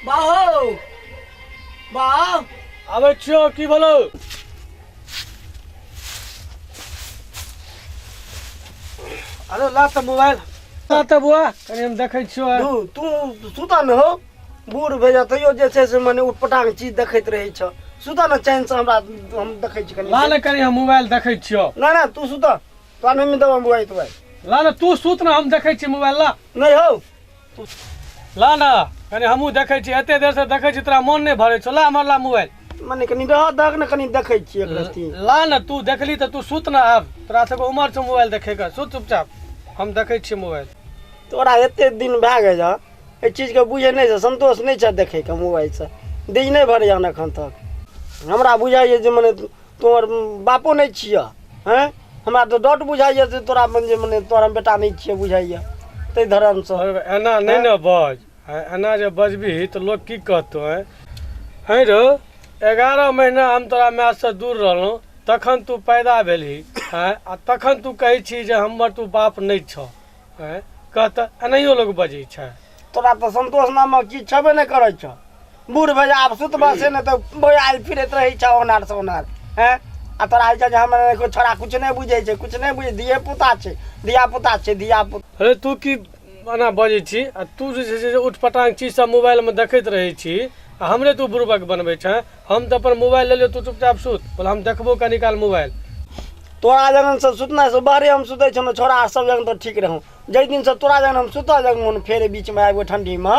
बाहो बाह। आबै छियौ, की भेलौ? अरे ला तऽ मोबाइल, ला तऽ बुआ, कनि हम देखै छियौ आइ। तू तू सुता न हो, बूढ़ भेज तैयो जे छै से मने उटपटांग चीज देखैत रहै छ। सुता न चैन से, हमरा हम देखै छी कनि। ला ने कनि हम मोबाइल देखै छियौ। ना ना, तू सुता, तोरा नहि देबऽ मोबाइल तोबाइल। ला ने, तू सुत ने, हम देखै छी मोबाइल, ला। नहि हौ। ला ने कनि हमहूँ देखै छी, एते देर से देखै छी, तोरा मोन नहि भरै छौ। ला हमर, ला मोबाइल। मने कनि रह दहक ने, कनि देखै छी एक रत्ती। ला ने, तू देखली तऽ तू सुत ने, आब तोरा सबके उमर छौ मोबाइल देखैके, सुत चुपचाप, हम देखै छियै मोबाइल। तोरा एते दिन भए गेल हँ, एहि चीजके बुझै नहि छै, संतोष नहि छै देखैके मोबाइलसँ, दिल नहि भरैए हन एखन तक। हमरा बुझाइए जे मने तोहर बापो नहि छियह। हँ, हमरा तऽ डट बुझाइए जे तोरा मन जे मने तोहर हम बेटा नहि छियै बुझाइए, ताहि धर्मसँ। अरे एना नहि ने बज, एना जे बजबही तऽ लोक की कहतौ? आँय आँय रौ, 11 महीना हम तोरा मायसँ दूर रहलहुँ, तखन तू पैदा भेलही। आँय, आ तखन तू कहै छी जे हमर तू बाप नहि छह? आँय, कह तऽ, एनाहियो लोक बजै छै? तोरा तऽ संतोष नामक चीज छेबे नहि करै छौ। बूढ़ भऽ जा, आब सुतबह से नहि तऽ बौआयल फिरैत रहै छौ ओनार से ओनार। हैं, आ तोरा होइ छौ जे हमर एको छोड़ा किछु नहि बुझै छै, किछु नहि बुझै, धिये पुता छै, धिया पुता छै, धिया पुता। अरे तू की एना बजै छी? आ तू जे छै से उटपटांग चीज सब मोबाइलमे देखैत रहै छी आ हमरे तू बुड़बक बनबै छेँ। हम तऽ अपन मोबाइल लेलियौ, तू चुपचाप सुत, बोल हम देखबो कनी काल मोबाइल। तोरा जगन से सुतना से बाहरे हम सुतै छलहुँ, छोड़ा सब जगन तऽ ठीक रहूँ। जाहि दिनसँ तोरा जगन हम सुतऽ लगलहुँ फेर बीचमे आबि कऽ ठण्डीमे,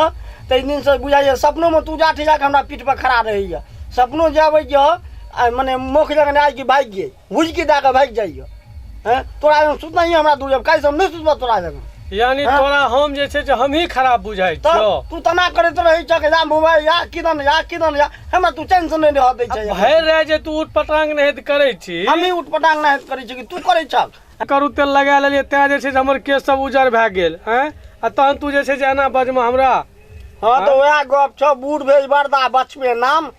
ताहि दिनसँ बुझाइए सपनोमे तू जाठि जाकऽ हमरा पीठपर खड़ा रहैए। सपनो जे अबैए आ मने मोख जगन आबि कऽ भागि गेल, हुजकी दए कऽ भागि जाइए। हँ, तोरा जगन सुतनाइए हमरा दूर, काल्हिसँ हम नहि सुतबऽ तोरा जगन। यानी हाँ? तोरा हम जे छै से हमही खराब बुझाइ तऽ छियौ? तू तना करैत रहै छह कि जा मोबाइल या किदन या किदन या, हमरा तू चैन से नहि रहऽ दै छै। भरि राति जे तू उठ पटांग नहि करै छी। हमही उठ पटांग नहि करै छी कि तू करै छह? करू तेल लगा लेलियै तैं जे छै से हमर केश सब उज्जर भए गेल। आँय, आ तहन तू जे छै से एना बजमे हमरा? हँ तऽ वएह गप छौ, बूढ़ भेल बरदा बचबे नाम,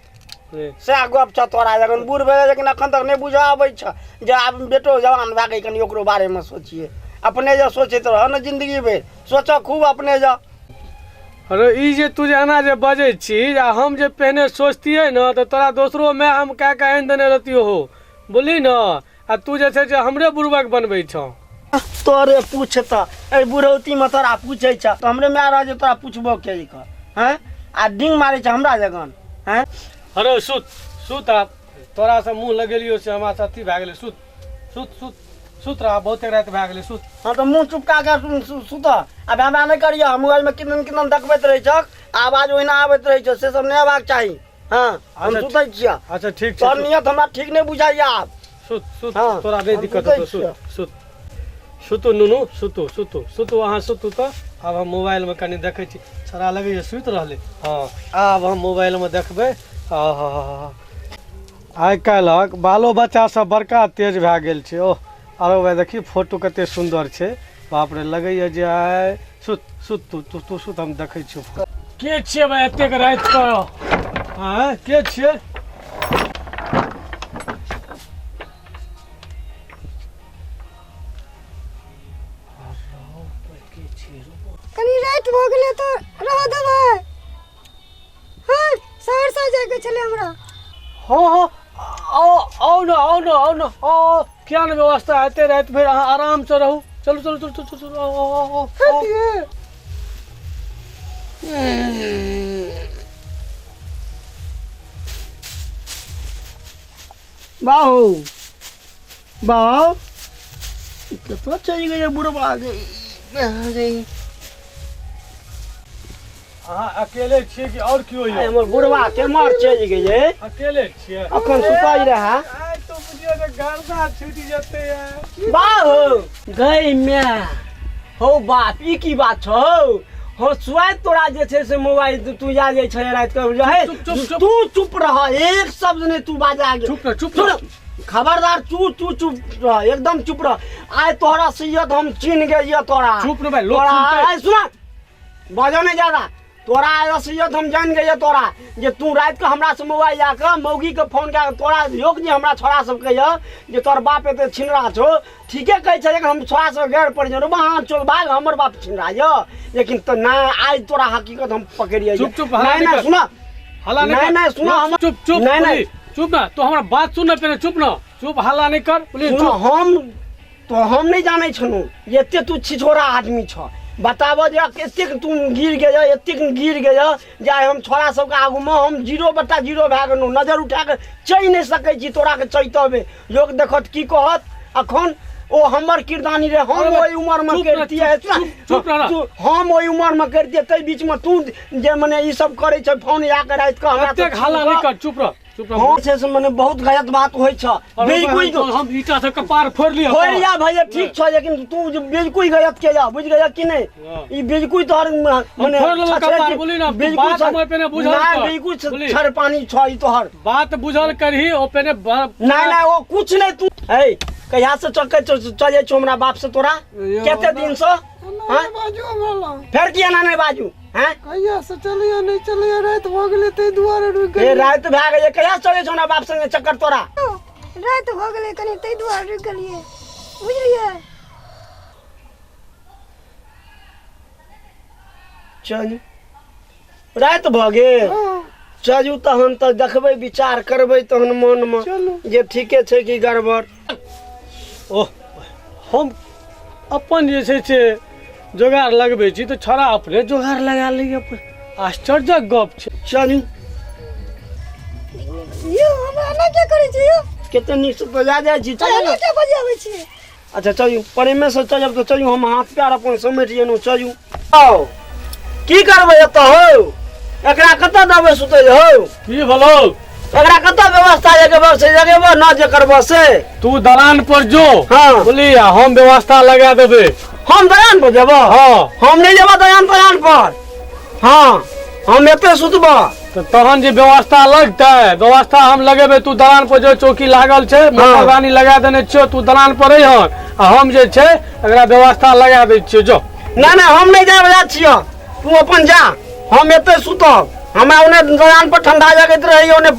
सएह गप छौ। तोरा जखन बूढ़ भेल लेकिन एखन तक नहि बुझऽ अबै छौ जे आब बेटो जवान भए गेल, कनि ओकरो बारेमे सोचियै। अपने जे सोचैत रह ने जिन्दगी भरि, सोचऽ खूब अपने जे। अरे ई जे तू जे एना जे बजै छी, आ हम जे पहिने सोचतियै ने तऽ तोरा दोसरो माय हम कए कऽ आनि देने रहतियौ हो, बुझली ने? आ तू जे छै से हमरे बुड़बक बनबै छौ। तोरे पूछ तऽ एहि बुढ़ौतीमे तोरा पूछै छ तऽ हमरे माय रह जे तोरा पूछबो के हँ, आ डिंग मारै छ हमरा जगन? हँ। अरे सुत सुत, आब तोरा से मुँह लगेलियो से हमरा से अथी भए गेलै। सुत सुत सुत सुत रह, बहुते राति भए गेलै, सुत। हँ तऽ मुँह चुपका के सुत, आ भैं नहि करियह। मोबाइलमे किदन किदन देखबैत रहै छक, आवाज ओहिना आबैत रहै छ, से सब नहि हेबाक चाही। हँ, हम अच्छा, सुतै छियै। अच्छा ठीक छै। तोहर नियत हमरा ठीक नहि बुझाइया आब। सुत सुत। हँ, तोरा नहि हम दिक्कत सुतै हेतौ, सुत। छियै। सुत सुतू नुनू, सुतू सुतू सुतू, अहाँ सुतू तऽ आब हम मोबाइलमे कनि देखै छी। छड़ा लगैए सुति रहलै। हँ, आब हम मोबाइलमे देखबै। आहा, आइ काल्हिक बालो बच्चा सब बड़का तेज भए गेल छै। ओह, आरो भाइ देखी, फोटो कते सुन्दर छै, बाप रे, लगैए जे आइ सुत सुत तू तू तू सुत, हम देखै छियौ। के छियै भाइ एतेक राति कऽ? आँय, के छियै? कनि राति भऽ गेलै तऽ रह देबै? हँ, सहरसा जाइके छलै हमरा। हँ हँ, आउ आउ ने, आउ ने, आउ ने, आउ। किया ने व्यवस्था हेतै राति भरि, अहाँ आरामसँ रहू। चलू चलू चलू चलू चलू, आउ आउ आउ आउ। बाहू बाहू, कतऽ चलि गेलै बुढ़बा गे? अहाँ अकेले छियै कि आओर केओ आइ यौ? हमर बुढ़बा केम्हर चलि गेलै? अकेले छियै? अखन सुतल रहए। आइ तो बुझियौ जे गर्दा छूटि जेतै आइ। बाहू गई मैं हौ बाप, ई की बात छौ हौ? हो सुआइत तोरा जे छै से मोबाइल तू जा जाइ छलै राति कऽ जे हे। चुप, चुप, चुप। तू चुप रह, एक शब्द नहि तू बाजा गे। चुप रह, चुप सुन, रह। खबरदार, तू तू चुप रह, एकदम चुप रह। आइ तोहरा सैयद हम चिन्ह गेलियऽ तोरा। चुप रह भाई, लोक तोरा सुनतै। आइ सुन, बाजऽ नहि ज्यादा। तोरा रसियत हम जानि गेलियै तोरा जे तू राति कऽ हमरा से मोबाइल लए कऽ मौगी के फोन कए कऽ तोरा योग जे हमरा छोड़ा सबके यऽ जे तोहर बाप एते छिनरा छौ ठीके कहै छै हम छोड़ा सब गैर पड़ि जाउ वहाँ चल भाग हमर बाप छिनरा यऽ लेकिन तऽ नहि आइ तोरा हकीकत हम पकड़ियै चुप चुप हल्ला नहीं नहीं कर। सुना हल्ला नहीं कर। नहीं सुना हम चुप चुप नहीं नहीं चुप ना तू हमरा बात सुन ना पहले चुप ना चुप हल्ला नहीं कर प्लीज सुनो हम तो हम नहीं जानै छलहुँ जे एते तू छिछोरा आदमी छ बताबऽ जे एतेक तू गिर गेल एतेक गिर गेल जे आइ हम छोड़ा सबके आगूमे हम जीरो बटा जीरो भए गेलहुँ नजर उठा कऽ चहि नहि सकै छी तोराके चहितबे लोक देखत की कहत अखन ओ हमर किरदानी रहे हम ओहि उमरमे करितियै हम ओहि उमरमे करितियै ताहि बीचमे तू जे मने ई सब करै छै फोन आ कऽ राति कऽ हमरा हल्ला नहि कर चुप रह चुप रह हाँ छै से मने बहुत गलत बात होइ छ बिल्कुल तो हम ईटा से कपार फोड़ लिया फोड़ लिया भैया ठीक छ लेकिन तू जे बिल्कुल गलत के जा बुझ गया कि नहीं हाँ। ई बिल्कुल तोहर मने फोड़ लेलहुँ कपार, बोली ना, बिल्कुल बात हमर पहिने बुझल ना कर। बिल्कुल बोली। छड़ पानी छ ई तोहर बात बुझल करही ओ पहिने नहीं नहीं ओ कुछ नहीं तू ए कहिया से चक्कर चले छौ हमरा बाप से तोरा यो, कते दिन से एना हाँ? नहि बाजू हमरा लग फेर किया ना नहीं बाजू हैं कहिया से चलिए नहीं चलिए राति भऽ गेलै ताहि दुआरे रुकि ए गेलियै राति भए गेलै कहिया से चलै छौ हमरा बाप संगे चक्कर तोरा राति भऽ गेलै कनि ताहि दुआरे रुकि गेलियै बुझलियै चलू राति भऽ गेल हँ चलू तहन तऽ देखबै विचार करबै तहन मनमे चलू जे ठीके छै कि गड़बड़ ओह हम अपन जे छै से जोगाड़ लगबै छी तऽ छौड़ा अपने जोगाड़ लगा लैए अपन आश्चर्यक गप छै चलू यौ हमरा एना किया करै छी यौ कते नीकसँ बजा जाइ छी चलू एना ने किया बजाबै छी अच्छा चलू प्रेमेसँ चलब तऽ चलू हम हाथ पैर अपन समेट लेलहुँ चलू आउ की करबै एतऽ हौ एकरा कतऽ देबै सुतै लए हौ की भेलौ एकरा कतऽ व्यवस्था जगेबह से जगेबह न जे करबह से तू दलान पर जो हाँ। बुझली आ हम व्यवस्था लगा देबै हम दलान पर जेबह हाँ हम नहि जेबह दलान तलान पर हाँ हम एतै सुतबह तऽ तहन जे व्यवस्था लगतै व्यवस्था हम लगेबै तू दलान पर जो चौकी लागल छै मच्छरदानी लगा देने छियौ तू दलान पर रहिहन आ हम जे छै एकरा व्यवस्था लगा दै छियौ जो नहि नहि हम नहि जाय वला छियह तू अपन जा हम एतै सुतब हमरा ओने दलान पर ठंडा जगैत रहैए ओने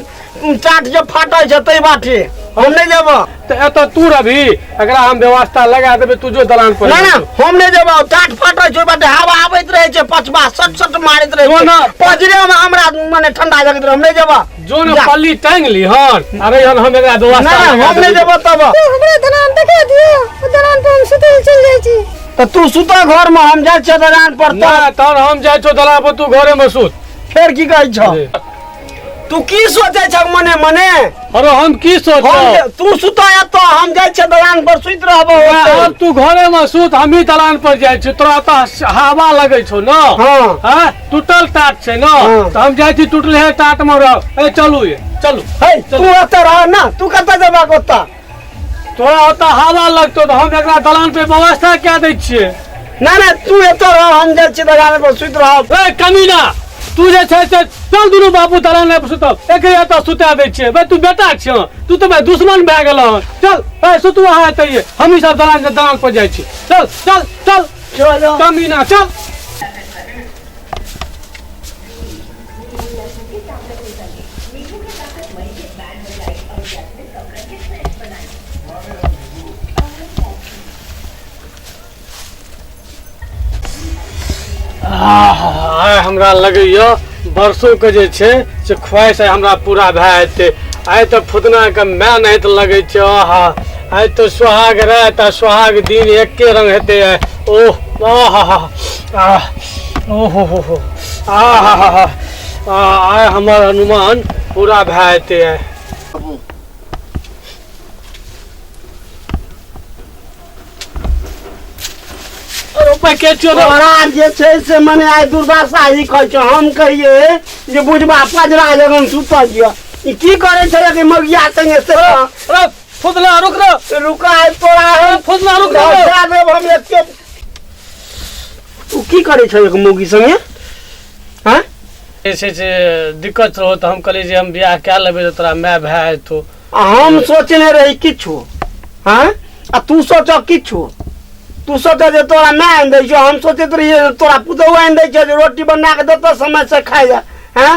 चाट जे फाटै छै ताहि बाटे हम नहि जेबह तऽ एतऽ तू रहबी एकरा हम व्यवस्था लगा देबै तू जो दलान पर ना ना हम नहि जेबह टाट फाटै छै ओहि बाटे हवा आबैत रहै छै पछबा सट सट मारैत रहै जो छै ना। पजरे मे हमरा मने ठंडा जगैत रहै हम नहि जेबह जो ने जा। पल्ली टांगि लीहन अरे हन हम एकरा व्यवस्था ना ना लगा हम नहि देबै। जेबह तब यौ हमरा दलान देखा दियौ ओ दलान पर हम सुतै लए चलि जाइ छी तऽ तू सुतह घर मे हम जाइ छियै दलान पर ना तऽ तहन हम जाइ छौ दलान पर तू घरे मे सुत फेर की कहै छह तू की सोचै छह मने मने अरे हम की सोचब हम तू सुतह एतऽ हम जाइ छियै दलान पर सुति रहबौ ओतै। आब तू घरे मे सुत हमही दलान पर जाइ छी तोरा तऽ हवा लगै छौ न हाँ। हाँ टूटल टाट छै न हाँ। तऽ हम जाइ छी टूटले टाट मे रह ए चलू ये चलू है तू एतऽ रह ना तू कतऽ जेबाक ओतऽ तोरा ओतऽ हवा लगतौ तऽ हम एकरा दलान पे व्यवस्था कए दै छियै ना ना तू एतऽ रह हम जाइ छियै दलान पर सुति रहब ए कमीना तू जे छै से चल दुनू बापू दलान पर सुतब एकरे एतऽ सुता दै छियै बे तू बेटा छियै तू तऽ भाई दुश्मन भए गेलह चल ए सुतू अहाँ एतहिये हमही सब दलान दलान पर जाइ छी चल चल चल चलो कमीना चल आइ हमरा लगैए बरसोके जे छै से ख्वाहिश आइ हमरा पूरा भए जेतै आइ तऽ फुदनाके माय नहि तऽ लगै छै आहा आइ तऽ सोहाग राति आ सोहाग दिन एके रंग हेतै आइ ओह आहा आह ओहो हो हो आहा आइ हमर अनुमान पूरा भए जेतै आइ अरे के छियो रे? तोरा जे छै से मने आइ दुर्दशा ही कहै छै हम कहिए जे बुझबा पजरा जगन सुतल छिय ई की करै छै कि मगिया संगे से अरे फुदला रुक रे रुका आइ तोरा हम फुदला रुक रे धरा देब हम एते तू की करै छै एक मौगी संगे हँ जे छै से दिक्कत रहो तऽ हम कहलियै जे हम बियाह कए लेबै तऽ तोरा माय भए जेतौ आ हम सोचने रही किछु हँ आ तू सोच किछु तू सोचे जे तोरा माय आनि दै छौ, हम सोचैत रहियै जे तोरा पुतहु आनि दै छौ जे रोटी बना कऽ देतौ समय से खाइ जा। हैं,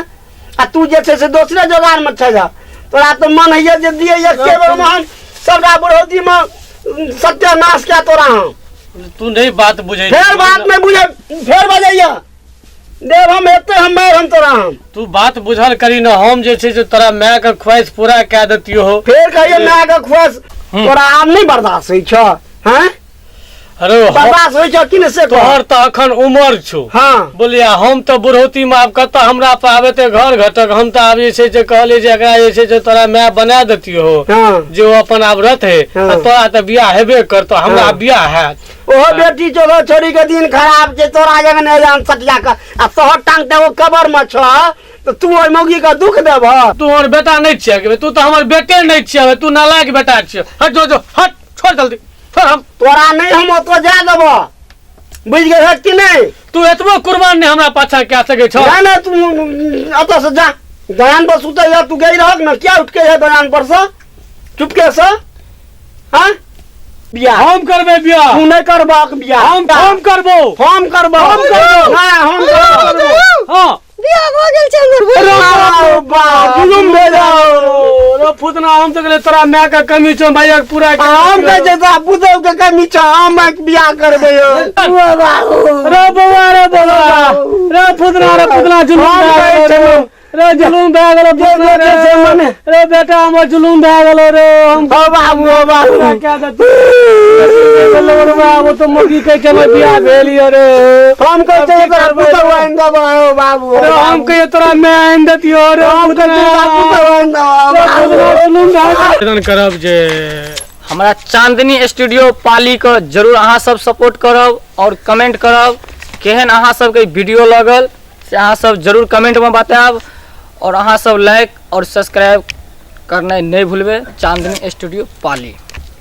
आ तू जे छै से दोसरे जोगारमे छै जा। तोरा तऽ मन होइए जे दियै एके बेरमे हम सबटा बुढ़ौतीमे सत्यानाश कए तोरा हम। तू नहीं बात बुझै। फेर बात नहि बुझै, फेर बजैया देव हम एते हम मारि हम तोरा हम। तू बात बुझल करी न, हम जे छै से तोरा माय के ख्वाहिश पूरा कए देतियो हो। फेर कहिए माय के ख्वाहिश तोरा आब नहि बर्दाश्त होइ छौ? हैं, अरे बर्दाश्त होइ छौ कि नहि से कह। तोहर तऽ अखन उमर छौ। हाँ। बोलिया हम तऽ बुढ़ौती में आब कतऽ हमरा पर आबे ते घर घटक। हम तऽ आब जे छै से कहलियै जे एकरा जे छै से तोरा माय बना देतियो हो। हाँ। जे ओ अपन आब रहते। हाँ। आ तोरा तऽ बियाह हेबे करतो, हमरा हाँ। बियाह हैत। ओहो बेटी चोदो छोरी के दिन खराब छै, तोरा जगह नहि सटिया के आ तोहर टांग तऽ एगो कबर में छौ तऽ तू ओहि मौगी के दुख देबह? तू हमर बेटा नहीं छियै, तू तऽ हमर बेटे नहीं छियै, तू नालायक बेटा छियै। हट जो, जो हट, छोड़ जल्दी छोड़। हम तोरा नहीं हम ओतऽ जाय देबह, बुझि गेल कि नहि? तू एतबो कुर्बान नहीं हमरा पाछा कए सकै छौ। जा ने तू एतऽ से जा, दलान पर सुतै है तू गई रहक ने, क्या उठ के है दलान पर से चुपके से? हाँ, बियाह हम करबै बियाह। तू नहीं करबक बियाह। हम करबो। हम करबो। हम करबो। हाँ, हम करबो। हाँ, बियाह भऽ गेल छै हमर। अरे बाप, जुलुम भे जाओ। रे फुदना, हम तऽ कहलियै तोरा माय के कमी छौ, भैया के पूरा। हम कहै छै तोरा पुतहु के कमी छौ, हम एक बियाह करबै यौ। ओ बाबू। रे बौआ, रे बौआ, रे फुदना, रे फुदना, जुलुम हम भए कहै गेलो छै रे। रे जुलुम भए गेलो फुदना रे। जे मने। रे बेटा, हमर जुलुम भए गेलो रे। हम ओ बाबू, ओ बाबू। क्या देतै रे बाबू? तऽ मुर्गी कहै छै हमर बियाह भेल यौ रे। हम कहै छै तोरा पुतहु आनि देबौ यौ बाबू। रे हम कहियो तोरा माय आनि देतियौ रे। हम कहै छै तोरा पुतहु आनि देबौ बाबू। आवेदन करब जे हमरा चांदनी स्टूडियो पालीके जरूर अहाँ सब सपोर्ट करब और कमेंट करब। केहन अहाँ सबके वीडियो लगल से अहाँ सब जरूर कमेंटमे बतायब और अहाँ सब लाइक और सब्सक्राइब करनाइ नहि भूलबै। चांदनी स्टूडियो पाली।